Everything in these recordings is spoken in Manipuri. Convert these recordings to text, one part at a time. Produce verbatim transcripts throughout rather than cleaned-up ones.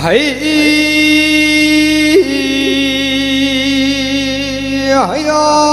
ꯍꯩ ꯍꯩꯌꯥ꯫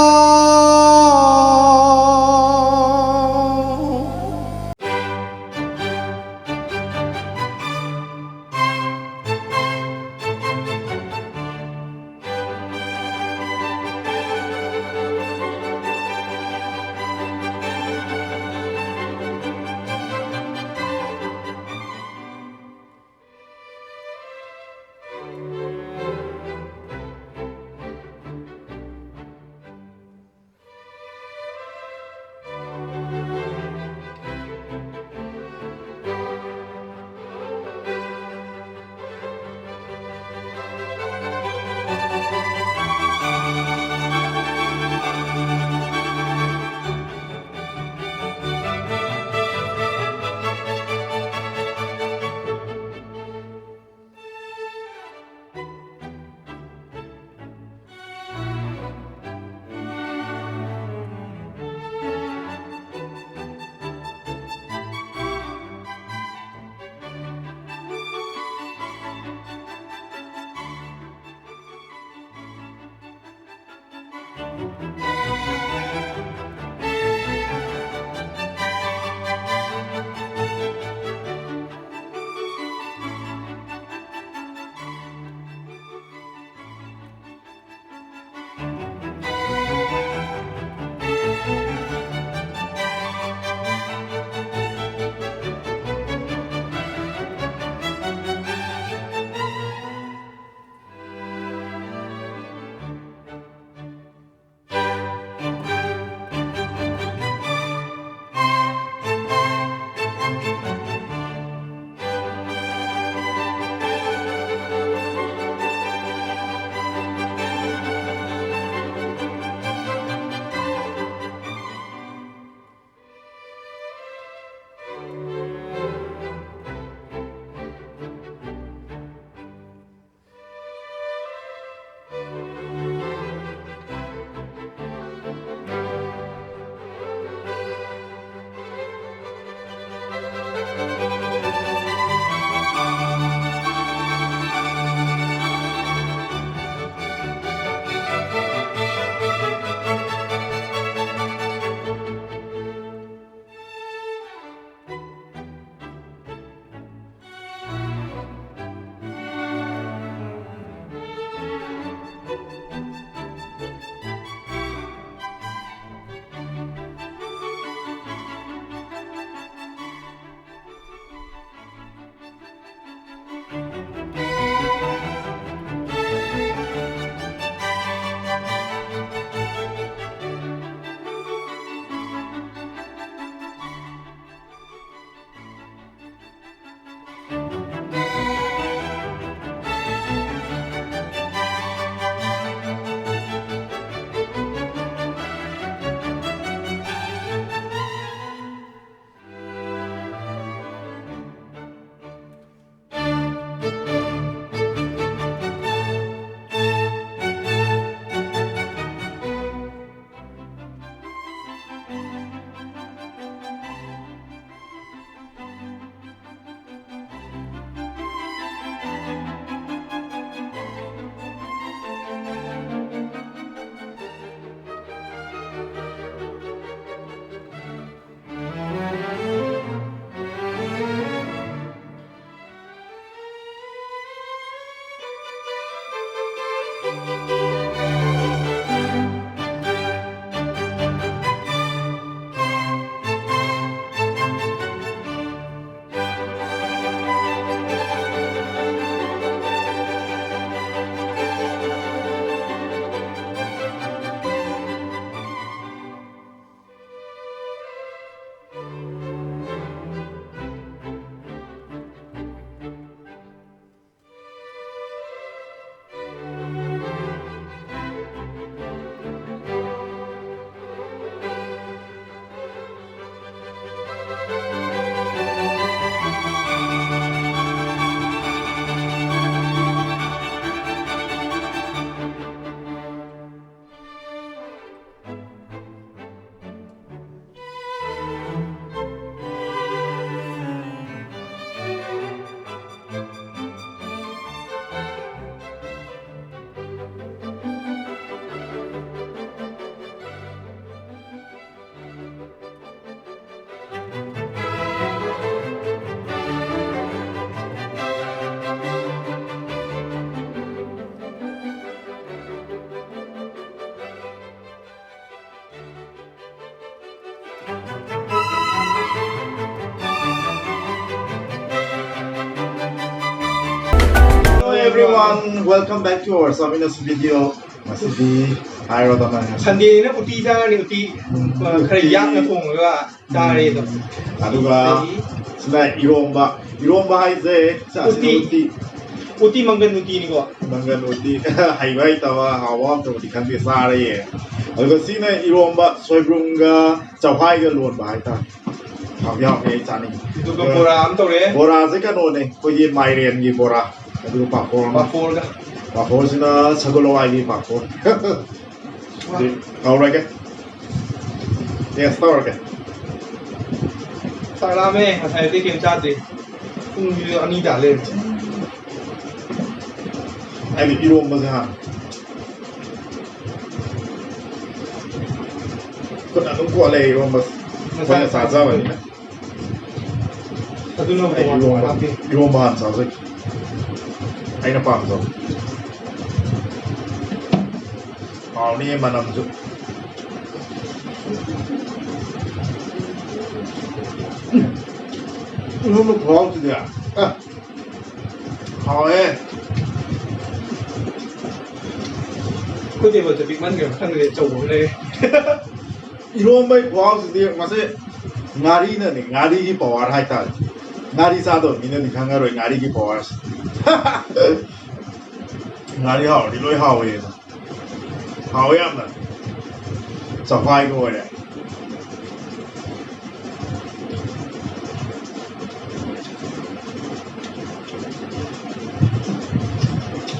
Everyone, welcome back to our Samina's video. ꯉꯁꯤꯗꯤ ꯍꯥꯏꯔꯣꯗꯅ ꯉꯁꯤ꯫ ꯁꯟꯗꯦꯅꯤꯅ ꯎꯇꯤ ꯆꯥꯔꯅꯤ, ꯎꯇꯤ, ꯎꯝ, ꯑ, ꯈꯔ ꯎꯇꯤ꯫ ꯌꯥꯛꯅ ꯊꯣꯡꯉꯒ ꯆꯥꯔꯦ ꯑꯗꯣ꯫ ꯑꯗꯨꯒ ꯑꯗꯒꯤ ꯁꯤꯅ ꯏꯔꯣꯝꯕ꯫ ꯏꯔꯣꯝꯕ ꯍꯥꯏꯁꯦ ꯁꯥꯁꯤꯗ ꯎꯇꯤ꯫ ꯎꯇꯤ꯫ ꯎꯇꯤ ꯃꯪꯒꯟ ꯎꯇꯤꯅꯤꯀꯣ꯫ ꯃꯪꯒꯟ ꯎꯇꯤ꯫ ꯍꯩꯕ ꯍꯩꯇꯕ, ꯍꯥꯎꯕ ꯍꯥꯎꯇꯕꯗꯤ ꯈꯪꯗꯦ, ꯆꯥꯔ ꯌꯦꯡꯉꯦ꯫ ꯑꯗꯨꯒ ꯁꯤꯅ ꯏꯔꯣꯝꯕ ꯁꯣꯏꯕꯨꯝꯒ ꯆꯧꯍꯥꯏꯒ ꯂꯣꯟꯕ ꯍꯥꯏꯇꯥꯔꯦ꯫ ꯍꯥꯎꯗꯤ ꯍꯥꯎꯅꯤ, ꯑꯩ ꯆꯥꯅꯤꯡꯉꯤ꯫ ꯑꯗꯨꯒ ꯕꯣꯔꯥ ꯑꯃ ꯇꯧꯔꯦ꯫ ꯕꯣꯔꯥꯁꯦ ꯀꯩꯅꯣꯅꯦ, ꯑꯩꯈꯣꯏꯒꯤ ꯃꯥꯏꯔꯦꯟꯒꯤ ꯕꯣꯔꯥ꯫ ꯑꯗꯨꯒ ꯄꯥꯐꯣꯔ ꯑꯃ꯫ ꯄꯥꯐꯣꯔꯒ꯫ ꯄꯥꯐꯣꯔꯁꯤꯅ ꯁꯒꯣꯜ ꯍꯋꯥꯏꯒꯤ ꯄꯥꯐꯣꯔ꯫ ꯋꯥ꯫ ꯑꯗꯨꯗꯤ ꯍꯧꯔꯒꯦ꯫ ꯇꯦꯁ ꯇꯧꯔꯒꯦ꯫ ꯆꯥꯛ ꯂꯥꯝꯃꯦ, ꯉꯁꯥꯏꯗꯩ ꯀꯩꯝ ꯆꯥꯗ꯭ꯔꯤ꯫ ꯄꯨꯡꯁꯤꯁꯨ ꯑꯅꯤ ꯇꯥ ꯂꯩꯔꯝꯃꯦ꯫ ꯑꯩꯗꯤ ꯏꯔꯣꯝꯕꯁꯦ ꯍꯥꯟꯅ꯫ ꯈꯨꯠꯅ ꯑꯗꯨꯝ ꯀꯣꯠꯂꯦ ꯏꯔꯣꯝꯕꯁꯦ꯫ ꯃꯁꯥ ꯑꯩꯈꯣꯏꯅ ꯆꯥꯖꯕꯅꯤꯅ꯫ ꯑꯗꯨꯅ ꯑꯩ ꯇꯣꯉꯥꯟ ꯇꯣꯉꯥꯟ ꯏꯔꯣꯝꯕ, ꯍꯥꯞꯄꯤ꯫ ꯏꯔꯣꯝꯕ ꯍꯥꯟꯅ ꯆꯥꯖꯒꯦ꯫ ꯑꯩꯅ ꯄꯥꯝꯖꯕ꯫ ꯍꯥꯎꯅꯤꯌꯦ ꯃꯅꯝꯁꯨ꯫ ꯎꯝ꯫ ꯏꯔꯣꯝꯕ ꯈꯨꯍꯥꯎꯁꯤꯗꯤ꯫ ꯑ꯫ ꯍꯥꯎꯋꯦ꯫ ꯑꯩꯈꯣꯏ ꯇꯦꯕꯜꯁꯦ ꯄꯤꯛꯃꯟꯈ꯭ꯔꯦ, ꯃꯊꯪꯗꯗꯤ ꯑꯆꯧꯕ ꯑꯃ ꯂꯩꯔꯦ꯫ ꯏꯔꯣꯝꯕꯩ ꯈꯨꯍꯥꯎꯁꯤꯗꯤ ꯃꯁꯤ ꯉꯥꯔꯤꯅꯅꯦ, ꯉꯥꯔꯤꯒꯤ ꯄꯋꯥꯔ ꯍꯥꯏꯇꯥꯔꯦ꯫ ꯉꯥꯔꯤ ꯆꯥꯗꯕ ꯃꯤꯅꯗꯤ ꯈꯪꯉꯔꯣꯏ ꯉꯥꯔꯤꯒꯤ ꯄꯋꯥꯔꯁꯦ꯫ ꯉꯥꯔꯤ ꯍꯥꯎꯔꯗꯤ ꯂꯣꯏ ꯍꯥꯎꯋꯦ꯫ ꯍꯥꯎꯋꯦ ꯌꯥꯝꯅ꯫ ꯆꯐꯥꯏꯒ ꯑꯣꯏꯔꯦ꯫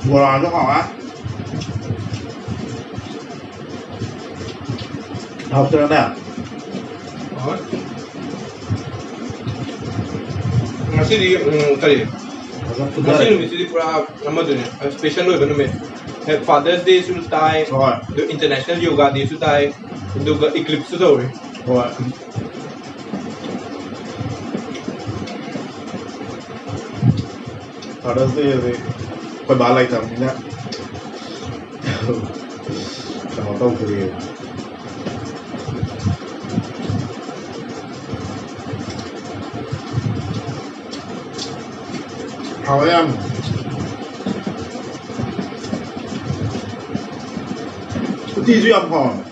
ꯕꯣꯔꯥꯁꯨ ꯍꯥꯎꯋꯦ꯫ ꯍꯥꯎꯇ꯭ꯔꯅꯦ? ꯍꯣꯏ꯫ ꯉꯁꯤꯗꯤ, ꯎꯝ, ꯀꯔꯤ? ꯐꯖ ꯉꯁꯤ ꯐꯨꯊꯔꯦ꯫ ꯅꯨꯃꯤꯠꯁꯤꯗꯤ ꯄꯨꯔꯥ ꯑꯃꯗꯨꯅꯦ, ꯏꯁꯄꯦꯁꯦꯜ ꯑꯣꯏꯕ ꯅꯨꯃꯤꯠ꯫ ꯍꯦꯛ Father's Dayꯁꯨ ꯇꯥꯏ, ꯍꯣꯏ꯫ ꯑꯗꯨ International Yoga Dayꯁꯨ ꯇꯥꯏ, ꯑꯗꯨꯒ eclipseꯁꯨ ꯇꯧꯔꯤ꯫ ꯍꯣꯏ꯫ Father's Dayꯗꯤ ꯑꯩꯈꯣꯏ ꯕꯥ ꯂꯩꯇꯕꯅꯤꯅ ꯀꯩꯅꯣ ꯇꯧꯗ꯭ꯔꯤ꯫ ꯍꯥꯎꯋꯦ ꯌꯥꯝ꯫ ꯎꯇꯤꯁꯨ ꯌꯥꯝ ꯍꯥꯎꯋꯦ꯫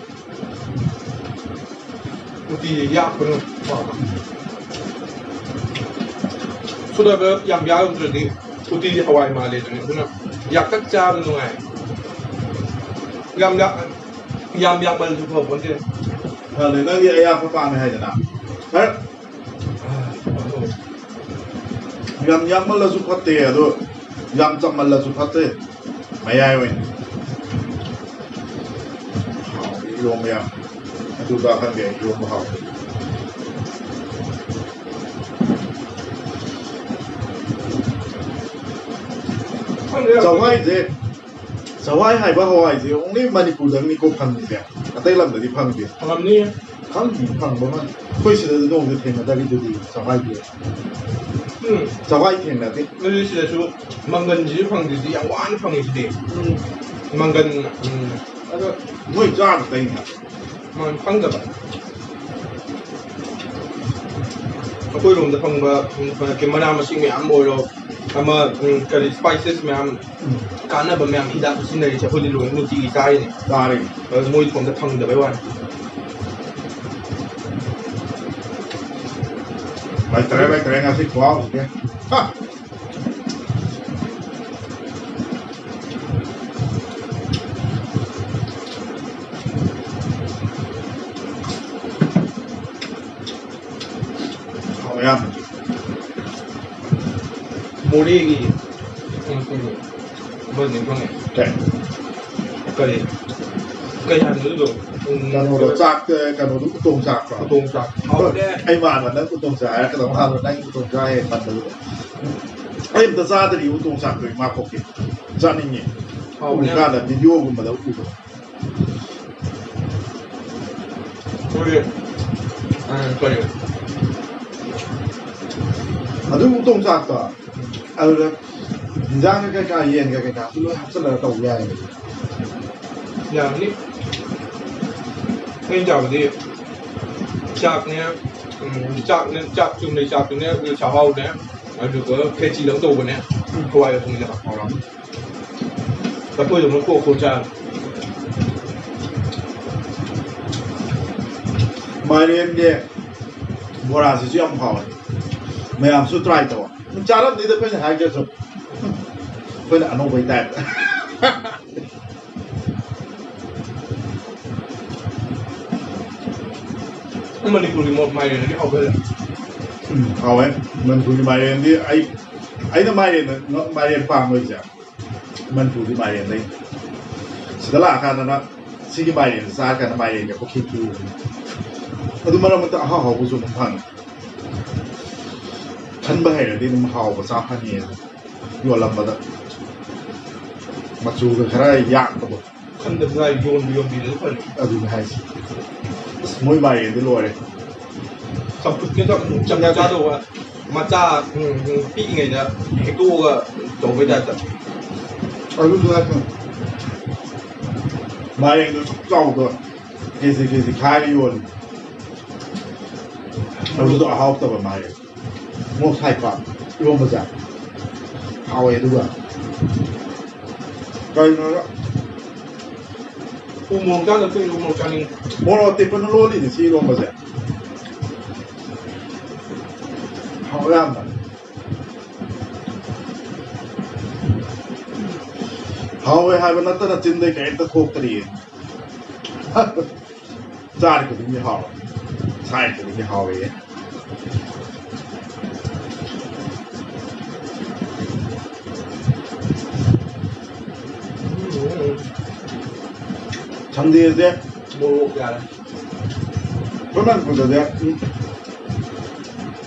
ꯎꯇꯤ ꯌꯥꯛꯄꯅ ꯍꯥꯎꯕ꯫ ꯁꯣꯗꯥ ꯕꯥꯏꯒꯞ ꯌꯥꯝ ꯌꯥꯛꯂꯝꯗ꯭ꯔꯗꯤ ꯎꯇꯤꯁꯦ ꯍꯋꯥꯏ ꯃꯥꯜꯂꯦ ꯑꯗꯨꯅꯤ꯫ ꯑꯗꯨꯅ ꯌꯥꯛꯇꯛ ꯆꯥꯕ ꯅꯨꯡꯉꯥꯏ꯫ ꯌꯥꯝ ꯌꯥꯛ-, ꯌꯥꯝ ꯌꯥꯛꯃꯜꯂꯁꯨ ꯐꯕ ꯅꯠꯇꯦ꯫ ꯈꯪꯗꯦ, ꯅꯪꯗꯤ ꯑꯌꯥꯛꯄ ꯄꯥꯝꯃꯦ ꯍꯥꯏꯗꯅ꯫ ꯍꯦꯛ ꯌꯥꯝ ꯌꯥꯛꯃꯜꯂꯁꯨ ꯐꯠꯇꯦ, ꯑꯗꯣ ꯌꯥꯝ ꯆꯝꯃꯜꯂꯁꯨ ꯐꯠꯇꯦ꯫ ꯃꯌꯥꯏ ꯑꯣꯏꯅ꯫ ꯍꯥꯎꯋꯤ ꯏꯔꯣꯝꯕ ꯌꯥꯝ꯫ ꯑꯗꯨꯗ ꯈꯪꯗꯦ, ꯏꯔꯣꯝꯕ ꯍꯥꯎꯋꯤ꯫ ꯈꯪꯗꯦ꯫ ꯆꯋꯥꯏꯁꯦ, ꯆꯋꯥꯏ ꯍꯥꯏꯕ ꯍꯋꯥꯏꯁꯦ only ꯃꯅꯤꯄꯨꯔꯗꯪꯅꯤꯀꯣ ꯐꯪꯉꯤꯁꯦ, ꯑꯇꯩ ꯂꯝꯗꯗꯤ ꯐꯪꯗꯦ꯫ ꯐꯪꯉꯝꯅꯤ꯫ ꯈꯪꯗꯦ, ꯐꯪꯕ ꯃꯥꯜꯂꯤ꯫ ꯑꯩꯈꯣꯏ ꯁꯤꯗꯗꯤ ꯅꯣꯡꯃꯗ ꯊꯦꯡꯅꯗꯔꯤꯗꯨꯗꯤ ꯆꯋꯥꯏꯗꯤ꯫ ꯎꯝ꯫ ꯆꯋꯥꯏ ꯊꯦꯡꯅꯗꯦ꯫ ꯑꯗꯨꯗꯤ ꯁꯤꯗꯁꯨ ꯃꯪꯒꯟꯁꯤꯁꯨ ꯐꯪꯗ꯭ꯔꯤꯁꯤꯗꯤ ꯌꯥꯝ ꯋꯥꯅ ꯐꯪꯉꯤꯁꯤꯗꯤ꯫ ꯎꯝ꯫ ꯃꯪꯒꯟ, ꯎꯝ꯫ ꯑꯗꯣ ꯃꯣꯏ ꯆꯥꯗ ꯇꯩꯅ꯫ ꯃꯥꯅ ꯐꯪꯗꯕ꯫ ꯑꯩꯈꯣꯏꯔꯣꯝꯗ ꯐꯪꯕ, ꯎꯝ, ꯃꯅꯥ ꯃꯁꯤꯡ ꯃꯌꯥꯝ ꯑꯣꯏꯔꯣ, ꯑꯃ, ꯎꯝ, ꯀꯔꯤ, spices ꯃꯌꯥꯝ, ꯎꯝ꯫ ꯀꯥꯟꯅꯕ ꯃꯌꯥꯝ ꯍꯤꯗꯥꯛ ꯁꯤꯖꯤꯟꯅꯔꯤꯁꯦ ꯑꯩꯈꯣꯏꯗꯤ ꯂꯣꯏ ꯅꯨꯡꯇꯤꯒꯤ ꯆꯥꯔꯤꯅꯦ꯫ ꯆꯥꯔꯤꯅꯦ꯫ ꯑꯗꯨ ꯃꯣꯏ ꯁꯣꯝꯗ ꯐꯪꯗꯕꯩ ꯋꯥꯅꯤ꯫ ꯂꯩꯇ꯭ꯔꯦ, ꯂꯩꯇ꯭ꯔꯦ, ꯉꯁꯤ ꯈꯨꯍꯥꯎꯁꯤꯗꯤ꯫ ꯍꯥ! ꯍꯥꯎꯋꯦ ꯌꯥꯝꯅ꯫ ꯃꯣꯔꯦꯒꯤ, ꯎꯝ, ꯎꯝ, ꯑꯃ ꯅꯤꯡꯁꯤꯡꯉꯦ꯫ ꯀꯩ? ꯀꯔꯤ? ꯀꯩ ꯍꯥꯏꯕꯅꯣ ꯑꯗꯨꯗꯣ? ꯎꯝ, ꯀꯩꯅꯣꯗꯣ, ꯆꯥꯛꯇ, ꯀꯩꯅꯣꯗꯣ, ꯎꯇꯣꯡ ꯆꯥꯛꯇꯣ꯫ ꯎꯇꯣꯡ ꯆꯥꯛ꯫ ꯍꯥꯎꯕꯅꯦ꯫ ꯑꯩ ꯃꯥꯟꯕ ꯅꯪ ꯎꯇꯣꯡ ꯆꯥꯛ ꯍꯥꯏꯔꯛꯀꯗꯧ ꯃꯥꯟꯕ, ꯅꯪ ꯎꯇꯣꯡ ꯆꯥꯛ ꯍꯦꯛ ꯄꯟꯕꯗꯨꯗ꯫ ꯑꯩ ꯑꯝꯇ ꯆꯥꯗ꯭ꯔꯤ ꯎꯇꯣꯡ ꯆꯥꯛꯇꯣ ꯏꯃꯥ ꯀꯣꯛꯀꯤ꯫ ꯆꯥꯅꯤꯡꯉꯤ꯫ ꯍꯥꯎꯕꯅꯦ꯫ ꯎꯔꯤꯀꯥꯟꯗ, video ꯒꯨꯝꯕꯗ ꯎꯕꯗꯣ꯫ ꯍꯣꯏ꯫ ꯑ, ꯀꯔꯤ? ꯑꯗꯨ ꯎꯇꯣꯡ ꯆꯥꯛꯇꯣ, ꯑꯗꯨꯗ ꯏꯟꯖꯥꯡꯒ ꯀꯩꯀꯥ, ꯌꯦꯟꯒ ꯀꯩꯀꯥꯁꯨ ꯂꯣꯏ ꯍꯥꯞꯆꯜꯂꯒ ꯇꯧꯕ ꯌꯥꯏꯌꯦꯕ꯫ ꯌꯥꯅꯤ꯫ ꯑꯩꯅ ꯆꯥꯕꯗꯤ ꯆꯥꯛꯅꯦ, ꯎꯝ, ꯆꯥꯛꯅꯦ, ꯆꯥꯛ ꯆꯨꯝꯅꯩ ꯆꯥꯛꯇꯨꯅꯦ, ꯑꯗꯨꯒ ꯆꯥꯛꯍꯥꯎꯅꯦ, ꯑꯗꯨꯒ ꯈꯦꯆꯤꯗꯧ ꯇꯧꯕꯅꯦ, ꯍꯋꯥꯏꯒ ꯊꯣꯡꯃꯤꯟꯅꯕ꯫ ꯍꯥꯎꯔꯝꯅꯤ꯫ ꯂꯐꯣꯏꯗꯧꯅ ꯈꯣꯛ ꯈꯣꯛ ꯆꯥꯔ꯫ ꯃꯥꯏꯔꯦꯟꯒꯤ ꯕꯣꯔꯥꯁꯤꯁꯨ ꯌꯥꯝ ꯍꯥꯎꯋꯦ꯫ ꯃꯌꯥꯝꯁꯨ try ꯇꯧ꯫ ꯆꯥꯔꯝꯅꯤꯗ ꯑꯩꯈꯣꯏꯅ ꯍꯥꯏꯗ꯭ꯔꯁꯨ꯫ ꯑꯩꯈꯣꯏꯅ ꯑꯅꯧꯕꯩ type꯫ ꯃꯅꯤꯄꯨꯔꯒꯤ ꯃꯣ-, ꯃꯥꯏꯔꯦꯟꯗꯤ ꯍꯥꯎꯕ ꯍꯦꯜꯂꯦ꯫ ꯎꯝ, ꯍꯥꯎꯋꯦ꯫ ꯃꯅꯤꯄꯨꯔꯒꯤ ꯃꯥꯏꯔꯦꯟꯗꯤ ꯑꯩ, ꯑꯩꯅ ꯃꯥꯏꯔꯦꯟ, ꯃꯥꯏꯔꯦꯟ ꯄꯥꯝꯕꯁꯦ ꯃꯅꯤꯄꯨꯔꯒꯤ ꯃꯥꯏꯔꯦꯟꯗꯩ꯫ ꯁꯤꯗ ꯂꯥꯛꯑꯀꯥꯟꯗꯅ ꯁꯤꯒꯤ ꯃꯥꯏꯔꯦꯟꯁꯦ ꯆꯥꯔꯀꯥꯟꯗ ꯃꯥꯏꯔꯦꯟꯒ ꯄꯨꯈꯤ ꯄꯨꯈꯤ꯫ ꯑꯗꯨ ꯃꯔꯛ ꯃꯔꯛꯇ ꯑꯍꯥꯎ ꯑꯍꯥꯎꯕꯁꯨ ꯑꯗꯨꯝ ꯐꯪꯉꯦ꯫ ꯈꯟꯕ ꯍꯩꯔꯗꯤ ꯑꯗꯨꯝ ꯍꯥꯎꯕ ꯆꯥ ꯐꯪꯉꯦ꯫ ꯌꯣꯜꯂꯝꯕꯗ ꯃꯆꯨꯒ ꯈꯔ ꯌꯥꯛꯄꯗꯣ꯫ ꯈꯟꯗꯕ ꯌꯣꯟꯕ ꯌꯣꯟꯕꯤꯗꯁꯨ ꯐꯔꯦ꯫ ꯑꯗꯨꯅꯤ ꯍꯥꯏꯁꯦ꯫ ꯑꯁ, ꯃꯣꯏ ꯃꯥꯏꯔꯦꯟꯗꯤ ꯂꯣꯏꯔꯦ꯫ ꯆꯝꯐꯨꯠꯀꯤ ꯆꯝ-, ꯆꯝꯐꯨꯠ ꯆꯥꯗꯧꯕ ꯃꯆꯥ, ꯎꯝ, ꯎꯝ, ꯄꯤꯛꯏꯉꯩꯗ ꯍꯦꯛꯇꯣꯛꯑꯒ ꯇꯧꯕꯩ type ꯇ꯫ ꯑꯗꯨꯁꯨ ꯅꯠꯇꯦ꯫ ꯃꯥꯏꯔꯦꯟꯗꯣ ꯁꯨꯛ ꯆꯥꯎꯗꯣ꯫ KG, KG ꯈꯥꯏꯔ ꯌꯣꯜꯂꯤ꯫ ꯑꯗꯨꯁꯨ ꯑꯍꯥꯎꯇꯕ ꯃꯥꯏꯔꯦꯟ꯫ ꯃꯣꯔꯣꯛ ꯁꯥꯏꯀꯣ ꯏꯔꯣꯝꯕꯁꯦ꯫ ꯍꯥꯎꯋꯦ ꯑꯗꯨꯒ꯫ ꯀꯩꯅꯣ ꯎ ꯃꯣꯔꯣꯛ ꯆꯥꯗꯕ ꯀꯨꯏꯔꯦ, ꯎ ꯃꯣꯔꯣꯛ ꯆꯥꯅꯤꯡꯉꯦ꯫ ꯃꯣꯔꯣꯛ ꯑꯇꯦꯛꯄꯅ ꯂꯣꯜꯂꯤꯅꯦ ꯁꯤ ꯏꯔꯣꯝꯕꯁꯦ꯫ ꯍꯥꯎꯋꯦ ꯌꯥꯝꯅ꯫ ꯍꯥꯎꯋꯦ ꯍꯥꯏꯕ ꯅꯠꯇꯅ ꯆꯤꯟꯗꯩ ꯀꯔꯤꯝꯇ ꯊꯣꯛꯇ꯭ꯔꯤꯌꯦ꯫ ꯆꯥꯔꯤ ꯈꯨꯗꯤꯡꯒꯤ ꯍꯥꯎꯋꯦ꯫ ꯁꯥꯏ ꯈꯨꯗꯤꯡꯒꯤ ꯍꯥꯎꯋꯦ꯫ ꯁꯟꯗꯦꯁꯦ ꯃꯣꯔꯣꯛ ꯌꯥꯔꯦ꯫ ꯑꯩꯈꯣꯏ ꯃꯅꯤꯄꯨꯔꯗꯗꯤ, ꯎꯝ,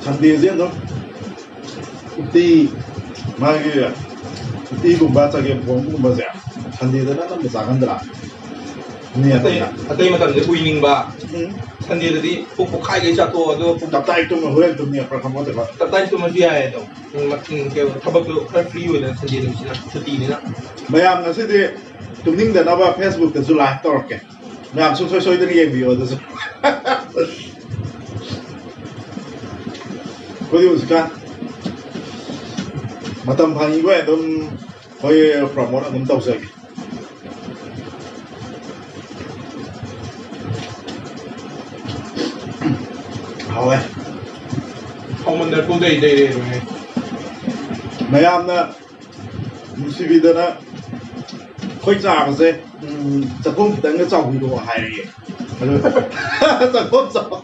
ꯁꯟꯗꯦꯁꯦ ꯑꯗꯨꯝ ꯎꯇꯤ, ꯃꯥꯒꯤ ꯎꯇꯤꯒꯨꯝꯕ, ꯆꯒꯦꯝꯄꯣꯝꯕꯒꯨꯝꯕꯁꯦ ꯁꯟꯗꯦꯗꯅ ꯑꯅꯝꯕ ꯆꯥꯒꯟꯗ꯭ꯔꯥ? ꯃꯤ ꯑꯇꯩ, ꯑꯇꯩꯅ꯫ ꯑꯇꯩ ꯃꯇꯝꯗ ꯎꯏꯅꯤꯡꯕ, ꯎꯝ꯫ ꯁꯟꯗꯦꯗꯗꯤ ꯄꯨꯛ ꯄꯣꯛꯈꯥꯏꯒꯩ ꯆꯥꯊꯣꯛꯑꯣ, ꯑꯗꯨꯒ ꯄꯨꯡ ꯇꯞꯇꯥꯏ ꯇꯨꯝꯃ ꯍꯣꯔꯦꯟ ꯇꯨꯝꯅꯤꯡꯉꯛꯄ꯭ꯔꯥ ꯈꯪꯄꯣꯠꯇꯦꯀꯣ꯫ ꯇꯞꯇꯥꯏ ꯇꯨꯝꯃꯁꯨ ꯌꯥꯏ ꯑꯗꯣ꯫ ꯎꯝ, ꯎꯝ, ꯀꯩꯅꯣ, ꯊꯕꯛꯇꯣ ꯈꯔ free ꯑꯣꯏꯗꯅ ꯁꯟꯗꯦ ꯅꯨꯃꯤꯠꯁꯤꯅ ꯁꯨꯇꯤꯅꯤꯅ꯫ ꯃꯌꯥꯝ ꯉꯁꯤꯗꯤ ꯇꯨꯝꯅꯤꯡꯗꯅꯕ Facebook ꯇꯁꯨ live ꯇꯧꯔꯛꯀꯦ꯫ ꯃꯌꯥꯝ ꯁꯨꯡꯁꯣꯏ ꯁꯣꯏꯗꯅ ꯌꯦꯡꯕꯤꯌꯣ ꯑꯗꯨꯁꯨ꯫ ꯑꯩꯈꯣꯏꯗꯤ ꯍꯧꯖꯤꯛꯀꯥꯟ ꯃꯇꯝ ꯐꯪꯉꯤꯈꯣꯏ ꯑꯗꯨꯝ ꯑꯩꯈꯣꯏ promote ꯑꯗꯨꯝ ꯇꯧꯖꯒꯦ꯫ ꯍꯥꯎꯋꯦ꯫ ꯍꯥꯎꯃꯟꯗꯅ ꯄꯨꯡꯗꯩ ꯗꯩꯔꯦ ꯑꯗꯨꯅꯦ꯫ ꯃꯌꯥꯝꯅ ꯅꯨꯡꯁꯤꯕꯤꯗꯅ ꯑꯩꯈꯣꯏ ꯆꯥꯕꯁꯦ, ꯎꯝ, ꯆꯥꯛꯈꯨꯝ ꯈꯤꯇꯪꯒ ꯆꯥꯎꯕꯤꯔꯛꯑꯣ ꯍꯥꯏꯔꯛꯑꯦ꯫ ꯑꯗꯨ ꯆꯥꯛꯈꯨꯝ ꯆꯥꯎ-,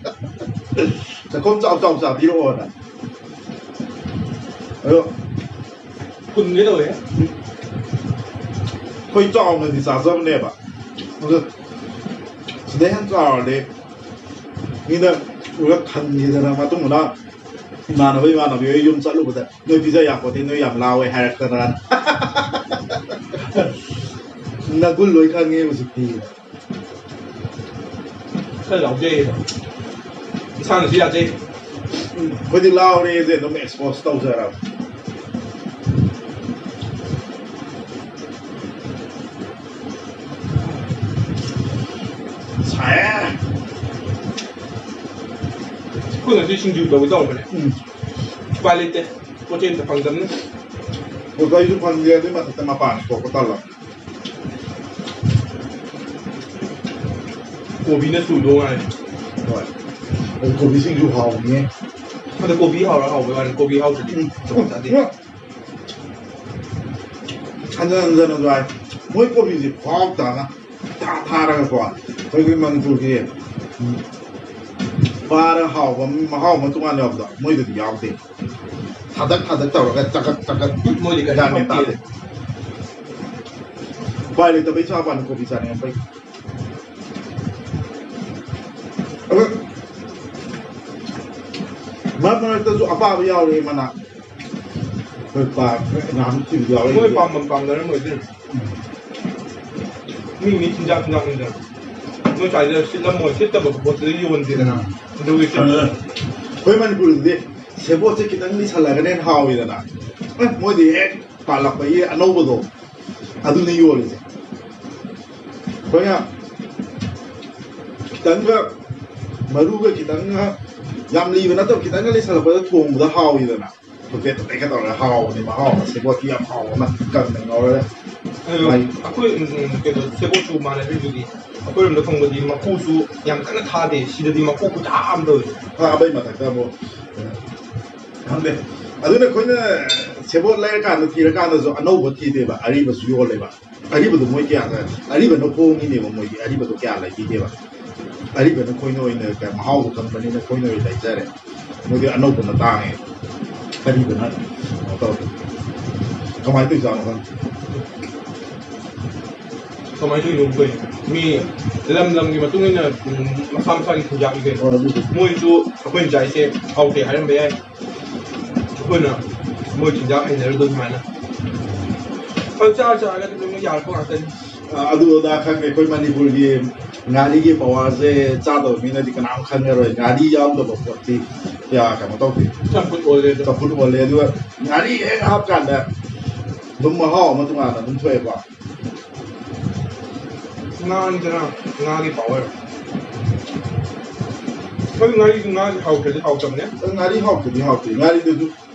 ꯆꯥꯛꯈꯨꯝ ꯆꯥꯎ ꯆꯥꯎ ꯆꯥꯕꯤꯔꯛꯑꯣꯅ꯫ ꯑꯗꯣ ꯀꯨꯟꯒꯦ ꯇꯧꯋꯦ꯫ ꯑꯩꯈꯣꯏ ꯆꯥꯎꯅꯗꯤ ꯆꯥꯖꯕꯅꯦꯕ꯫ ꯑꯗꯣ ꯁꯤꯗꯩ ꯍꯦꯟꯅ ꯆꯥꯎꯔꯗꯤ ꯃꯤꯅ ꯎꯔꯒ ꯈꯟꯈꯤꯗꯅ ꯃꯇꯨꯡ ꯃꯅꯥꯎ ꯏꯃꯥꯟꯅꯕ ꯏꯃꯥꯟꯅꯕꯤ ꯍꯣꯏ ꯌꯨꯝ ꯆꯠꯂꯨꯕꯗ "ꯅꯣꯏ ꯄꯤꯖ ꯌꯥꯄꯣꯠꯇꯦ, ꯅꯣꯏ ꯌꯥꯝ ꯂꯥꯎꯋꯦ" ꯍꯥꯏꯔꯛꯇꯅ꯫ ꯅꯒꯨꯟ ꯂꯣꯏ ꯈꯪꯉꯦ ꯍꯧꯖꯤꯛꯇꯤ꯫ ꯈꯔ ꯂꯥꯎꯖꯩꯌꯦꯕ꯫ ꯏꯁꯥꯅꯁꯨ ꯌꯥꯖꯩ꯫ ꯎꯝ, ꯑꯩꯈꯣꯏꯗꯤ ꯂꯥꯎꯔꯦꯁꯦ ꯑꯗꯨꯝ expose ꯇꯧꯖꯔꯕ꯫ ꯁꯥꯏꯌꯦ꯫ ꯑꯩꯈꯣꯏ ꯉꯁꯤ ꯁꯤꯡꯖꯨ ꯇꯧꯒꯦ ꯇꯧꯔꯝꯕꯅꯦ꯫ ꯎꯝ꯫ ꯎꯄꯥꯏ ꯂꯩꯇꯦ꯫ ꯄꯣꯠ ꯆꯩ ꯑꯝꯇ ꯐꯪꯗꯕꯅꯤꯅ꯫ ꯄꯣꯠ ꯆꯩꯁꯨ ꯐꯪꯗꯦ, ꯑꯗꯨꯏ ꯃꯊꯛꯇ ꯃꯄꯥꯟ ꯊꯣꯛꯄ ꯇꯜꯂꯕ꯫ ꯀꯣꯕꯤꯅ ꯁꯨꯗꯧ ꯉꯥꯏꯔꯦ꯫ ꯍꯣꯏ꯫ ꯑꯗꯨ ꯀꯣꯕꯤ ꯁꯤꯡꯖꯨ ꯍꯥꯎꯕꯅꯤꯍꯦ꯫ ꯑꯗꯣ ꯀꯣꯕꯤ ꯍꯥꯎꯔ ꯍꯥꯎꯕꯩ ꯋꯥꯅꯤ, ꯀꯣꯕꯤ ꯍꯥꯎꯇ꯭ꯔꯗꯤ ꯎꯝ꯫ ꯆꯥꯕ ꯆꯥꯗꯦ꯫ ꯍꯟꯖꯟ ꯍꯟꯖꯟꯅꯁꯨ ꯍꯥꯏ꯫ ꯃꯣꯏ ꯀꯣꯕꯤꯁꯦ ꯈꯨꯍꯥꯎ ꯇꯥꯅ ꯊꯥ ꯊꯥꯔꯒꯀꯣ, ꯑꯩꯈꯣꯏꯒꯤ ꯃꯅꯤꯄꯨꯔꯒꯤ, ꯎꯝ, ꯄꯥꯔ ꯍꯥꯎꯕ ꯃꯍꯥꯎ ꯑꯃ ꯇꯣꯉꯥꯟꯅ ꯌꯥꯎꯕꯗꯣ, ꯃꯣꯏꯗꯗꯤ ꯌꯥꯎꯗꯦ꯫ ꯊꯥꯗꯛ ꯊꯥꯗꯛ ꯇꯧꯔꯒ ꯆꯒꯠ ꯆꯒꯠ ꯃꯣꯏꯗꯤ ꯀꯩꯁꯨ ꯒ꯭ꯌꯥꯟ ꯃꯦꯟ ꯇꯥꯗꯦ꯫ ꯍꯥꯞꯇꯦ꯫ ꯎꯄꯥꯏ ꯂꯩꯇꯕꯩ ꯆꯥꯕ ꯋꯥꯅꯤ ꯀꯣꯕꯤ ꯆꯥꯅꯤꯡꯉꯛꯄꯩ꯫ ꯑꯗꯣ ꯃꯔꯛ ꯃꯔꯛꯇꯁꯨ ꯑꯄꯥꯕ ꯌꯥꯎꯔꯦ ꯃꯅꯥ꯫ ꯑꯩꯈꯣꯏ ꯄꯥ-, ꯅꯍꯥꯟꯃꯨꯛ ꯊꯤꯕ ꯌꯥꯎꯔꯦ꯫ ꯃꯣꯏ ꯄꯥꯝꯕ ꯄꯥꯝꯅꯔꯝꯃꯣꯏ ꯑꯗꯨꯅ꯫ ꯎꯝ꯫ ꯃꯤ ꯃꯤ ꯆꯤꯟꯖꯥꯛ ꯆꯤꯟꯖꯥꯛꯅꯤꯗꯅ꯫ ꯃꯣꯏ ꯁ꯭ꯋꯥꯏꯗ ꯁꯤꯠꯂꯝꯃꯣꯏ, ꯁꯤꯠꯇꯕ ꯄꯣꯠꯇꯨꯗꯤ ꯌꯣꯟꯗꯦꯗꯅ꯫ ꯎꯝ꯫ ꯑꯗꯨꯒꯤ ꯑꯗꯨꯅ ꯑꯩꯈꯣꯏ ꯃꯅꯤꯄꯨꯔꯗꯗꯤ ꯁꯦꯕꯣꯠꯁꯦ ꯈꯤꯇꯪ ꯂꯤꯁꯜꯂꯒꯅ ꯍꯦꯟꯅ ꯍꯥꯎꯋꯤꯗꯅ꯫ ꯑꯦ, ꯃꯣꯏꯗꯤ ꯍꯦꯛ ꯄꯥꯜꯂꯛꯄꯒꯤ ꯑꯅꯧꯕꯗꯣ ꯑꯗꯨꯅ ꯌꯣꯜꯂꯤꯁꯦ꯫ ꯑꯩꯈꯣꯏꯅ ꯈꯤꯇꯪꯒ ꯃꯔꯨꯒ ꯈꯤꯇꯪꯒ ꯌꯥꯝ ꯂꯤꯕ ꯅꯠꯇꯕ ꯈꯤꯇꯪꯒ ꯂꯤꯁꯜꯂꯛꯄꯗ ꯊꯣꯡꯕꯗ ꯍꯥꯎꯋꯤꯗꯅ꯫ ꯊꯨꯝꯐꯦꯠ ꯊꯨꯝꯐꯦꯠꯀ ꯇꯧꯔꯒ ꯍꯥꯎꯕꯅꯤ, ꯃꯍꯥꯎ ꯑꯃ꯫ ꯁꯦꯕꯣꯠꯇꯤ ꯌꯥꯝ ꯍꯥꯎꯕ ꯑꯃ ꯀꯪꯅ ꯉꯧꯔꯒ꯫ ꯑꯗꯣ ꯃꯥꯏ ꯑꯩꯈꯣꯏ, ꯎꯝ, ꯀꯩꯅꯣ, ꯁꯦꯕꯣꯠꯁꯨ ꯃꯥꯟꯅꯗ꯭ꯔꯤꯗꯨꯗꯤ ꯑꯩꯈꯣꯏꯔꯣꯝꯗ ꯊꯣꯡꯕꯗꯤ ꯃꯀꯨꯁꯨ ꯌꯥꯝ ꯀꯟꯅ ꯊꯥꯗꯦ, ꯁꯤꯗꯗꯤ ꯃꯀꯨ ꯈꯨꯊꯥ ꯑꯃ ꯇꯧꯋꯦ꯫ ꯆꯥꯕꯩ ꯃꯊꯛꯇ ꯑꯃꯨꯛ ꯈꯪꯗꯦ꯫ ꯑꯗꯨꯅ ꯑꯩꯈꯣꯏꯅ ꯁꯦꯕꯣꯠ ꯂꯩꯔꯀꯥꯟꯗ ꯊꯤꯔꯀꯥꯟꯗꯁꯨ ꯑꯅꯧꯕ ꯊꯤꯗꯦꯕ, ꯑꯔꯤꯕꯁꯨ ꯌꯣꯜꯂꯦꯕ꯫ ꯑꯔꯤꯕꯗꯣ ꯃꯣꯏ ꯀꯌꯥ ꯈꯔ, ꯑꯔꯤꯕꯅ ꯍꯣꯡꯉꯤꯅꯦꯕ, ꯃꯣꯏꯗꯤ ꯑꯔꯤꯕꯗꯣ ꯀꯌꯥ ꯂꯩꯈꯤꯗꯦꯕ꯫ ꯑꯔꯤꯕꯅ ꯑꯩꯈꯣꯏꯅ ꯑꯣꯏꯅ ꯀꯌꯥ ꯃꯍꯥꯎꯗꯣ ꯈꯪꯕꯅꯤꯅ ꯑꯩꯈꯣꯏꯅ ꯑꯣꯏꯅ ꯂꯩꯖꯔꯦ꯫ ꯃꯣꯏꯗꯤ ꯑꯅꯧꯕꯅ ꯇꯥꯡꯉꯦ, ꯑꯔꯤꯕꯅ ꯀꯩꯅꯣ ꯇꯧꯔꯦ꯫ ꯀꯃꯥꯏꯅ ꯇꯧꯔꯤꯖꯥꯠꯅꯣ ꯈꯪꯗꯦ꯫ ꯀꯃꯥꯏꯅ ꯇꯧꯔꯤꯅꯣ ꯑꯩꯈꯣꯏ? ꯃꯤ ꯂꯝ ꯂꯝꯒꯤ ꯃꯇꯨꯡ ꯏꯟꯅ, ꯎꯝ, ꯃꯁꯥ ꯃꯁꯥꯒꯤ ꯆꯤꯟꯖꯥꯛꯅꯤ ꯀꯩꯅꯣ꯫ ꯍꯣꯏ, ꯑꯗꯨꯗꯤ꯫ ꯃꯣꯏꯁꯨ ꯑꯩꯈꯣꯏꯅ ꯆꯥꯏꯁꯦ ꯍꯥꯎꯇꯦ ꯍꯥꯏꯔꯝꯕ ꯌꯥꯏ꯫ ꯑꯩꯈꯣꯏꯅ ꯃꯣꯏ ꯆꯤꯟꯖꯥꯛ ꯍꯩꯅꯔꯨꯗꯣꯏ ꯑꯗꯨꯃꯥꯏꯅ꯫ ꯍꯣꯏ, ꯆꯥꯔ ꯆꯥꯔꯒ ꯑꯗꯨꯝ ꯌꯥꯔꯛꯄ ꯉꯥꯛꯇꯅꯤ꯫ ꯑꯗꯨ ꯑꯗꯥ ꯈꯪꯗꯦ꯫ ꯑꯩꯈꯣꯏ ꯃꯅꯤꯄꯨꯔꯒꯤ ꯉꯥꯔꯤꯒꯤ ꯄꯋꯥꯔꯁꯦ ꯆꯥꯗꯕ ꯃꯤꯅꯗꯤ ꯀꯅꯥꯝ ꯈꯪꯉꯔꯣꯏ꯫ ꯉꯥꯔꯤ ꯌꯥꯎꯗꯕ ꯄꯣꯠꯇꯤ ꯀꯌꯥ ꯀꯩꯅꯣ ꯇꯧꯗꯦ꯫ ꯆꯝꯐꯨꯠ ꯑꯣꯜꯂꯦ ꯑꯗꯣ꯫ ꯆꯝꯐꯨꯠ ꯑꯣꯜꯂꯦ꯫ ꯑꯗꯨꯒ ꯉꯥꯔꯤ ꯍꯦꯛ ꯍꯥꯞꯀꯥꯟꯗ ꯑꯗꯨꯝ ꯃꯍꯥꯎ ꯑꯃ ꯇꯣꯉꯥꯟꯅ ꯑꯗꯨꯝ ꯊꯣꯛꯑꯦꯀꯣ꯫ ꯉꯥꯅꯤꯗꯅ, ꯉꯥꯒꯤ ꯄꯋꯥꯔ꯫ ꯑꯩꯈꯣꯏ ꯉꯥꯔꯤꯁꯨ, ꯉꯥꯁꯦ ꯍꯥꯎꯇ꯭ꯔꯗꯤ ꯍꯥꯎꯇꯕꯅꯦ꯫ ꯉꯥꯔꯤ ꯍꯥꯎꯇꯗꯤ ꯍꯥꯎꯇꯦ꯫ ꯉꯥꯔꯤꯗꯨꯁꯨ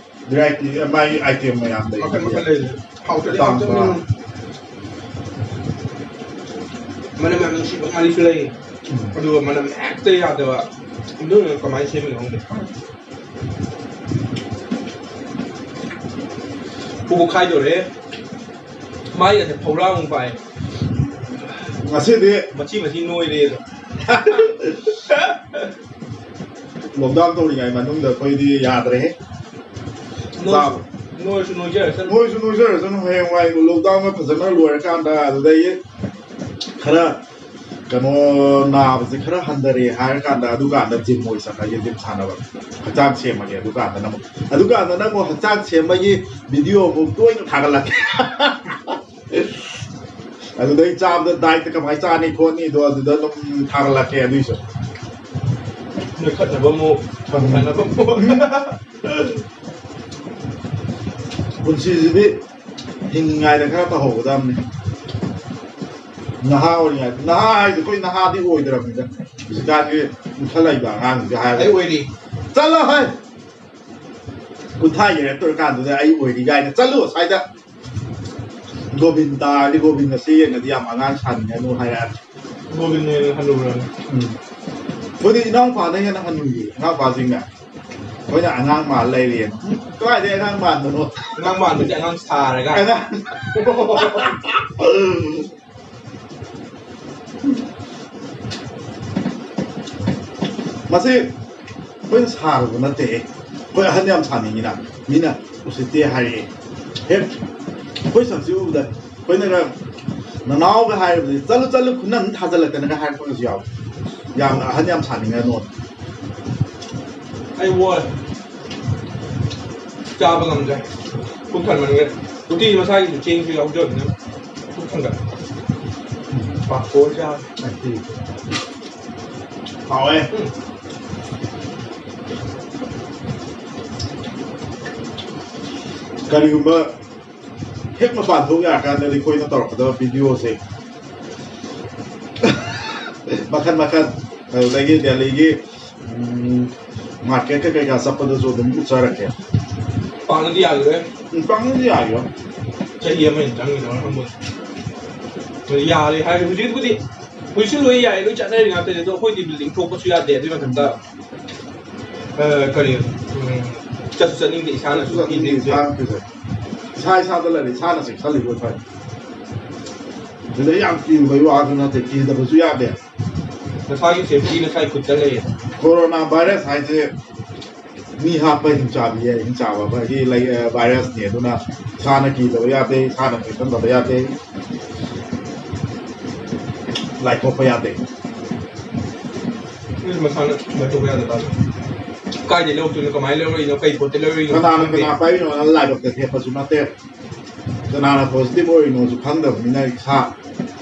ꯚꯦꯔꯥꯏꯇꯤ, ꯃꯥꯒꯤ ꯑꯥꯏꯇꯦꯝ ꯃꯌꯥꯝ ꯂꯩ꯫ ꯃꯈꯜ ꯃꯈꯜ ꯂꯩꯔꯦ꯫ ꯍꯥꯎꯇ꯭ꯔꯗꯤ ꯑꯇꯥꯡꯕ꯫ ꯍꯥꯎꯇꯕꯅꯦ꯫ ꯃꯅꯝ ꯌꯥꯝ ꯅꯨꯡꯁꯤꯕ ꯉꯥꯔꯤꯁꯨ ꯂꯩ꯫ ꯎꯝ꯫ ꯑꯗꯨꯒ ꯃꯅꯝ ꯍꯦꯛꯇ ꯌꯥꯗꯕ꯫ ꯑꯗꯨꯅ ꯀꯃꯥꯏꯅ ꯁꯦꯝꯃꯤꯅꯣ ꯈꯪꯗꯦ꯫ ꯄꯨꯕꯨ ꯈꯥꯏꯗꯣꯔꯦ꯫ ꯃꯥꯏꯒꯁꯦ ꯐꯧꯔꯥ ꯑꯃꯨꯛ ꯄꯥꯏ꯫ ꯉꯁꯤꯗꯤ ꯃꯆꯤ ꯃꯆꯤ ꯅꯣꯏꯔꯦ ꯑꯗꯣ꯫ ꯂꯣꯛꯗꯥꯎꯟ ꯇꯧꯔꯤꯉꯩ ꯃꯅꯨꯡꯗ ꯑꯩꯈꯣꯏꯗꯤ ꯌꯥꯗ꯭ꯔꯦꯍꯦ꯫ ꯅꯣꯏ-, ꯆꯥꯕ꯫ ꯅꯣꯏꯔꯁꯨ ꯅꯣꯏꯖꯔꯁꯅꯨ꯫ ꯅꯣꯏꯁꯨ ꯅꯣꯏꯖꯔꯁꯅꯨ, ꯍꯌꯦꯡꯋꯥꯏ ꯂꯣꯛꯗꯥꯎꯟꯒ ꯐꯖꯅ ꯂꯣꯏꯔꯀꯥꯟꯗ ꯑꯗꯨꯗꯒꯤ ꯈꯔ ꯀꯩꯅꯣ ꯅꯥꯕꯁꯦ ꯈꯔ ꯍꯟꯊꯔꯦ ꯍꯥꯏꯔꯀꯥꯟꯗ ꯑꯗꯨꯀꯥꯟꯗ ꯖꯤꯝ ꯑꯣꯏ ꯆꯠꯂꯒꯦ, ꯖꯤꯝ ꯁꯥꯟꯅꯕ ꯍꯛꯆꯥꯡ ꯁꯦꯝꯃꯒꯦ꯫ ꯑꯗꯨꯀꯥꯟꯗꯅ ꯑꯃꯨꯛ ꯑꯗꯨꯀꯥꯟꯗꯅ ꯑꯃꯨꯛ ꯍꯛꯆꯥꯡ ꯁꯦꯝꯕꯒꯤ ꯚꯤꯗꯤꯑꯣ ꯑꯃꯨꯛ ꯇꯣꯏꯅ ꯊꯥꯒꯠꯂꯛꯀꯦ꯫ ꯑꯗꯨꯗꯩ ꯆꯥꯕꯗ ꯗꯥꯏꯠꯇ ꯀꯃꯥꯏꯅ ꯆꯥꯅꯤ ꯈꯣꯠꯅꯤꯗꯣ ꯑꯗꯨꯗ ꯑꯗꯨꯝ ꯊꯥꯒꯠꯂꯛꯀꯦ꯫ ꯑꯗꯨꯏꯁꯨ ꯅꯣꯏꯈꯠꯅꯕ ꯑꯃꯨꯛ ꯍꯟꯊꯅꯕ ꯑꯃꯨꯛ꯫ ꯄꯨꯟꯁꯤꯁꯤꯗꯤ ꯍꯤꯡꯉꯤꯉꯩꯗ ꯈꯔ ꯇꯧꯍꯧꯒꯗꯕꯅꯤ꯫ ꯅꯍꯥ ꯑꯣꯏꯔꯤꯉꯩꯗ, ꯅꯍꯥ ꯍꯥꯏꯁꯦ ꯑꯩꯈꯣꯏ ꯅꯍꯥꯗꯤ ꯑꯣꯏꯗ꯭ꯔꯕꯅꯤꯗ꯫ ꯍꯧꯖꯤꯛꯀꯥꯟꯒꯤ ꯏꯟꯈꯠꯂꯛꯏꯕ ꯑꯉꯥꯡꯁꯤꯡꯁꯦ ꯍꯥꯏꯔꯒ, ꯑꯩ ꯑꯣꯏꯔꯤ꯫ ꯆꯠꯂꯣ ꯍꯥꯏ꯫ ꯀꯨꯟꯊ꯭ꯔꯥ ꯌꯧꯔꯛꯇꯣꯔꯀꯥꯟꯗꯨꯗ ꯑꯩ ꯑꯣꯏꯔꯤ ꯀꯥꯏꯅ ꯆꯠꯂꯨ ꯑꯁ꯭ꯋꯥꯏꯗ꯫ ꯒꯣꯕꯤꯟ ꯇꯥꯔꯗꯤ ꯒꯣꯕꯤꯟ ꯑꯁꯤ ꯌꯦꯡꯉꯗꯤ ꯌꯥꯝ ꯑꯉꯥꯡ ꯁꯥꯅꯤꯡꯉꯅꯨ ꯍꯥꯏꯔꯛꯑꯅꯤ꯫ ꯒꯣꯕꯤꯟꯅ ꯍꯦꯟꯅ ꯍꯜꯂꯨꯔꯕꯅꯤ꯫ ꯎꯝ꯫ ꯑꯩꯈꯣꯏꯗꯤ ꯏꯅꯥꯎꯄꯥꯅ ꯍꯦꯟꯅ ꯍꯟꯅꯨꯏꯌꯦ, ꯏꯅꯥꯎꯄꯥꯁꯤꯡꯅ꯫ ꯑꯩꯈꯣꯏꯅ ꯑꯉꯥꯡ ꯃꯥꯜ ꯂꯩꯔꯦꯅ꯫ ꯎꯝ, ꯀꯗꯥꯏꯗꯩ ꯑꯉꯥꯡ ꯃꯥꯟꯕꯅꯣ? ꯑꯉꯥꯡ ꯃꯥꯟꯕꯗꯤ ꯑꯉꯥꯡ ꯁꯥꯔꯒ꯫ ꯑꯉꯥꯡ꯫ ꯃꯁꯤ ꯑꯩꯈꯣꯏꯅ ꯁꯥꯔꯨꯕ ꯅꯠꯇꯦ꯫ ꯑꯩꯈꯣꯏ ꯑꯍꯟ ꯌꯥꯝ ꯁꯥꯅꯤꯡꯉꯤꯅ, ꯃꯤꯅ ꯎꯁꯤꯠꯇꯦ ꯍꯥꯏꯔꯛꯑꯦ꯫ ꯍꯦꯛ ꯑꯩꯈꯣꯏ ꯁꯛꯁꯤ ꯎꯕꯗ ꯑꯩꯈꯣꯏꯅꯒ ꯅꯅꯥꯎꯒ ꯍꯥꯏꯔꯕꯗꯤ, "ꯆꯠꯂꯨ, ꯆꯠꯂꯨ, ꯈꯨꯅꯝ ꯊꯥꯖꯤꯜꯂꯛꯇꯅꯒ" ꯍꯥꯏꯔꯛꯄꯒꯁꯨ ꯌꯥꯎꯋꯦ꯫ ꯌꯥꯝꯅ ꯑꯍꯟ ꯌꯥꯝ ꯁꯥꯅꯤꯡꯉꯅꯣ꯫ ꯑꯩ ꯋꯥꯔꯦ꯫ ꯆꯥꯕ ꯉꯝꯗ꯭ꯔꯦ꯫ ꯄꯨꯛ ꯊꯟꯃꯟꯈ꯭ꯔꯦ꯫ ꯎꯇꯤ ꯃꯁꯥꯒꯤꯁꯨ ꯆꯦꯡꯁꯨ ꯌꯥꯎꯖꯕꯅꯤꯅ ꯄꯨꯛ ꯊꯟꯒꯠꯂꯦ꯫ ꯄꯥꯐꯣꯔ ꯆꯥꯔꯦ꯫ ꯍꯥꯎꯋꯦ꯫ ꯎꯝ꯫ ꯀꯔꯤꯒꯨꯝꯕ ꯍꯦꯛ ꯃꯄꯥꯟ ꯊꯣꯛ ꯌꯥꯔꯀꯥꯟꯗꯗꯤ ꯑꯩꯈꯣꯏꯅ ꯇꯧꯔꯛꯀꯗꯕ ꯚꯤꯗꯤꯑꯣꯁꯦ ꯃꯈꯟ ꯃꯈꯟ, ꯑꯗꯨꯗꯒꯤ ꯗꯦꯜꯂꯤꯒꯤ, ꯎꯝ, ꯃꯥꯔꯀꯦꯠꯀ ꯀꯩꯀꯥ ꯆꯠꯄꯗꯁꯨ ꯑꯗꯨꯝ ꯎꯠꯆꯔꯛꯀꯦ꯫ ꯄꯥꯛꯅꯗꯤ ꯌꯥꯈꯤꯔꯣꯏ꯫ ꯎꯝ, ꯄꯥꯛꯅꯗꯤ ꯌꯥꯈꯤꯔꯣꯏ꯫ ꯆꯍꯤ ꯑꯃ ꯍꯦꯟꯅ ꯆꯪꯈꯤꯗꯧꯔꯥ ꯈꯪꯄꯣꯟꯇꯦ꯫ ꯑꯗꯨ ꯌꯥꯔꯦ ꯍꯥꯏꯔꯗꯤ ꯍꯧꯖꯤꯛꯄꯨꯗꯤ, ꯍꯧꯖꯤꯛꯁꯨ ꯂꯣꯏ ꯌꯥꯏ, ꯂꯣꯏ ꯆꯠꯅꯔꯤ ꯉꯥꯛꯇꯅꯤ꯫ ꯑꯗꯣ ꯑꯩꯈꯣꯏꯗꯤ ꯕꯤꯜꯗꯤꯡ ꯊꯣꯛꯄꯁꯨ ꯌꯥꯗꯦ꯫ ꯑꯗꯨꯒꯤ ꯃꯊꯛꯇ, ꯑ, ꯀꯔꯤ, ꯎꯝ, ꯆꯠꯁꯨ ꯆꯠꯅꯤꯡꯗꯦ ꯏꯁꯥꯅꯁꯨ꯫ ꯆꯠꯁꯨ ꯆꯠꯅꯤꯡꯗꯦ ꯀꯤꯗꯦ꯫ ꯏꯁꯥꯅ ꯀꯤꯖꯩ꯫ ꯏꯁꯥ ꯏꯁꯥꯗ ꯂꯩꯔꯦ, ꯏꯁꯥꯅ ꯆꯦꯛꯁꯤꯜꯂꯤꯕ ꯐꯩ꯫ ꯁꯤꯗ ꯌꯥꯝ ꯀꯤꯔꯨꯕꯩ ꯋꯥꯁꯨ ꯅꯠꯇꯦ, ꯀꯤꯗꯕꯁꯨ ꯌꯥꯗꯦ꯫ ꯅꯁꯥꯒꯤ ꯁꯦꯐꯇꯤ ꯅꯁꯥꯒꯤ ꯈꯨꯠꯇ ꯂꯩꯌꯦ꯫ ꯀꯣꯔꯣꯅꯥ ꯚꯥꯏꯔꯁ ꯍꯥꯏꯁꯦ ꯃꯤ ꯍꯥꯠꯄ ꯍꯤꯡꯆꯥꯕꯤ, ꯍꯤꯡꯆꯥꯕ ꯑꯃꯒꯤ ꯂꯩ-, ꯑ, ꯚꯥꯏꯔꯁꯅꯤ꯫ ꯑꯗꯨꯅ ꯏꯁꯥꯅ ꯀꯤꯗꯕ ꯌꯥꯗꯦ, ꯏꯁꯥꯅ ꯆꯦꯛꯁꯤꯟꯗꯕ ꯌꯥꯗꯦ, ꯂꯥꯏꯊꯣꯛꯄ ꯌꯥꯗꯦ꯫ ꯃꯤ ꯃꯁꯥꯅ ꯂꯥꯏꯊꯣꯛꯄ ꯌꯥꯗ ꯇꯥꯔꯦ꯫ ꯀꯥꯏꯗꯩ ꯂꯧꯔꯛꯇꯣꯏꯅꯣ, ꯀꯃꯥꯏꯅ ꯂꯧꯔꯛꯏꯅꯣ, ꯀꯩ ꯄꯣꯠꯇꯩ ꯂꯧꯔꯛꯏꯅꯣ ꯀꯅꯥꯅ ꯈꯪꯗꯦ꯫ ꯀꯅꯥ ꯄꯥꯏꯔꯤꯅꯣ? ꯂꯥꯏꯕꯛꯇ ꯊꯦꯞꯄꯁꯨ ꯅꯠꯇꯦ꯫ ꯀꯅꯥꯅ ꯄꯣꯖꯤꯇꯤꯚ ꯑꯣꯏꯔꯤꯅꯣꯁꯨ ꯈꯪꯗꯕꯅꯤꯅ ꯏꯁꯥ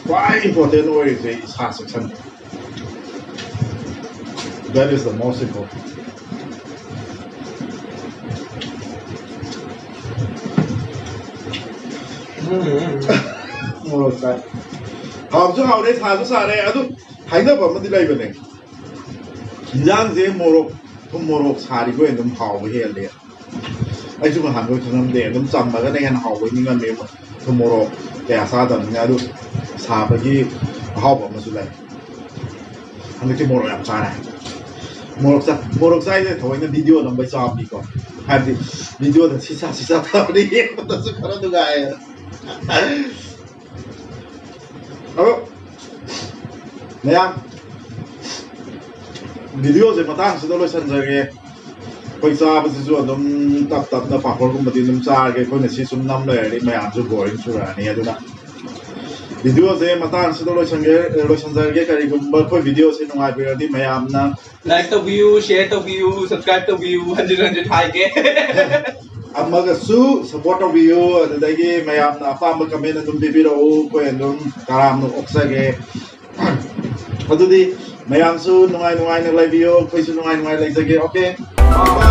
ꯈ꯭ꯋꯥꯏ ꯏꯝꯄꯣꯔꯇꯦꯟ ꯑꯣꯏꯔꯤꯁꯦ ꯏꯁꯥ ꯆꯦꯛꯁꯤꯟꯕ꯫ That is the most important. ꯎꯝ, ꯎꯝ, ꯎꯝ꯫ ꯃꯣꯔꯣꯛ ꯆꯥꯏ꯫ ꯍꯥꯎꯁꯨ ꯍꯥꯎꯔꯦ, ꯁꯥꯁꯨ ꯁꯥꯔꯦ꯫ ꯑꯗꯨ ꯍꯥꯏꯅꯕ ꯑꯃꯗꯤ ꯂꯩꯕꯅꯦ, ꯏꯟꯖꯥꯡꯁꯦ ꯃꯣꯔꯣꯛ, ꯊꯨꯝ ꯃꯣꯔꯣꯛ ꯁꯥꯔꯤꯈꯣꯏ ꯑꯗꯨꯝ ꯍꯥꯎꯕ ꯍꯦꯜꯂꯦ꯫ ꯑꯩꯁꯨ ꯉꯍꯥꯟꯈꯣꯏ ꯈꯪꯉꯝꯗꯦ, ꯑꯗꯨꯝ ꯆꯝꯃꯒꯅ ꯍꯦꯟꯅ ꯍꯥꯎꯕ ꯅꯤꯡꯉꯝꯃꯦ, ꯊꯨꯝ ꯃꯣꯔꯣꯛ ꯀꯌꯥ ꯆꯥꯗꯕꯅꯤꯅ꯫ ꯑꯗꯨ ꯁꯥꯕꯒꯤ ꯑꯍꯥꯎꯕ ꯑꯃꯁꯨ ꯂꯩ꯫ ꯍꯟꯗꯛꯇꯤ ꯃꯣꯔꯣꯛ ꯌꯥꯝ ꯆꯥꯔꯦ꯫ ꯃꯣꯔꯣꯛ ꯆꯥ ꯃꯣꯔꯣꯛ ꯆꯥꯏꯁꯦ ꯊꯑꯣꯏꯅ ꯚꯤꯗꯤꯑꯣ ꯅꯝꯕꯩ ꯆꯥꯕꯅꯤꯀꯣ꯫ ꯍꯥꯏꯕꯗꯤ ꯚꯤꯗꯤꯑꯣꯗ ꯁꯤꯁꯥ ꯁꯤꯁꯥ ꯊꯥꯕꯗ ꯌꯦꯡꯕꯗꯁꯨ ꯈꯔ ꯅꯨꯡꯉꯥꯏꯌꯦ꯫ ꯑꯗꯣ ꯃꯌꯥꯝ, ꯚꯤꯗꯤꯑꯣꯁꯦ ꯃꯇꯥꯡꯁꯤꯗ ꯂꯣꯏꯁꯤꯟꯖꯔꯒꯦ꯫ ꯑꯩꯈꯣꯏ ꯆꯥꯕꯁꯤꯁꯨ ꯑꯗꯨꯝ ꯇꯞ ꯇꯞꯅ ꯄꯥꯐꯣꯔꯒꯨꯝꯕꯗꯤ ꯑꯗꯨꯝ ꯆꯥꯔꯒꯦ꯫ ꯑꯩꯈꯣꯏꯅ ꯁꯤ ꯁꯨꯝ ꯅꯝ ꯂꯩꯔꯗꯤ ꯃꯌꯥꯝꯁꯨ ꯕꯣꯔꯤꯡ ꯆꯨꯔꯛꯑꯅꯤ꯫ ꯑꯗꯨꯅ ꯚꯤꯗꯤꯑꯣꯁꯦ ꯃꯇꯥꯡꯁꯤꯗ ꯂꯣꯏꯁꯟꯒꯦ ꯂꯣꯏꯁꯟꯖꯔꯒꯦ꯫ ꯀꯔꯤꯒꯨꯝꯕ ꯑꯩꯈꯣꯏ ꯚꯤꯗꯤꯑꯣꯁꯦ ꯅꯨꯡꯉꯥꯏꯕꯤꯔꯗꯤ ꯃꯌꯥꯝꯅ ꯂꯥꯏꯛ ꯇꯧꯕꯤꯌꯨ, ꯁꯤꯌꯔ ꯇꯧꯕꯤꯌꯨ, ꯁꯕꯁꯀ꯭ꯔꯥꯏꯕ ꯇꯧꯕꯤꯌꯨ, ꯍꯟꯖꯤꯟ ꯍꯟꯖꯤꯟ ꯍꯥꯏꯒꯦ꯫ ꯑꯃꯒꯁꯨ ꯁꯞꯄꯣꯔꯠ ꯇꯧꯕꯤꯌꯨ꯫ ꯑꯗꯨꯗꯒꯤ ꯃꯌꯥꯝꯅ ꯑꯄꯥꯝꯕ ꯀꯃꯦꯟ ꯑꯗꯨꯝ ꯄꯤꯕꯤꯔꯛꯎ꯫ ꯑꯩꯈꯣꯏ ꯑꯗꯨꯝ ꯇꯔꯥꯝꯅ ꯑꯣꯛꯆꯒꯦ꯫ ꯑꯗꯨꯗꯤ ꯃꯌꯥꯝꯁꯨ ꯅꯨꯡꯉꯥꯏ ꯅꯨꯡꯉꯥꯏꯅ ꯂꯩꯕꯤꯌꯨ, ꯑꯩꯈꯣꯏꯁꯨ ꯅꯨꯡꯉꯥꯏ ꯅꯨꯡꯉꯥꯏꯅ ꯂꯩꯖꯒꯦ꯫ ꯑꯣꯀꯦ, ꯕꯥꯏ꯫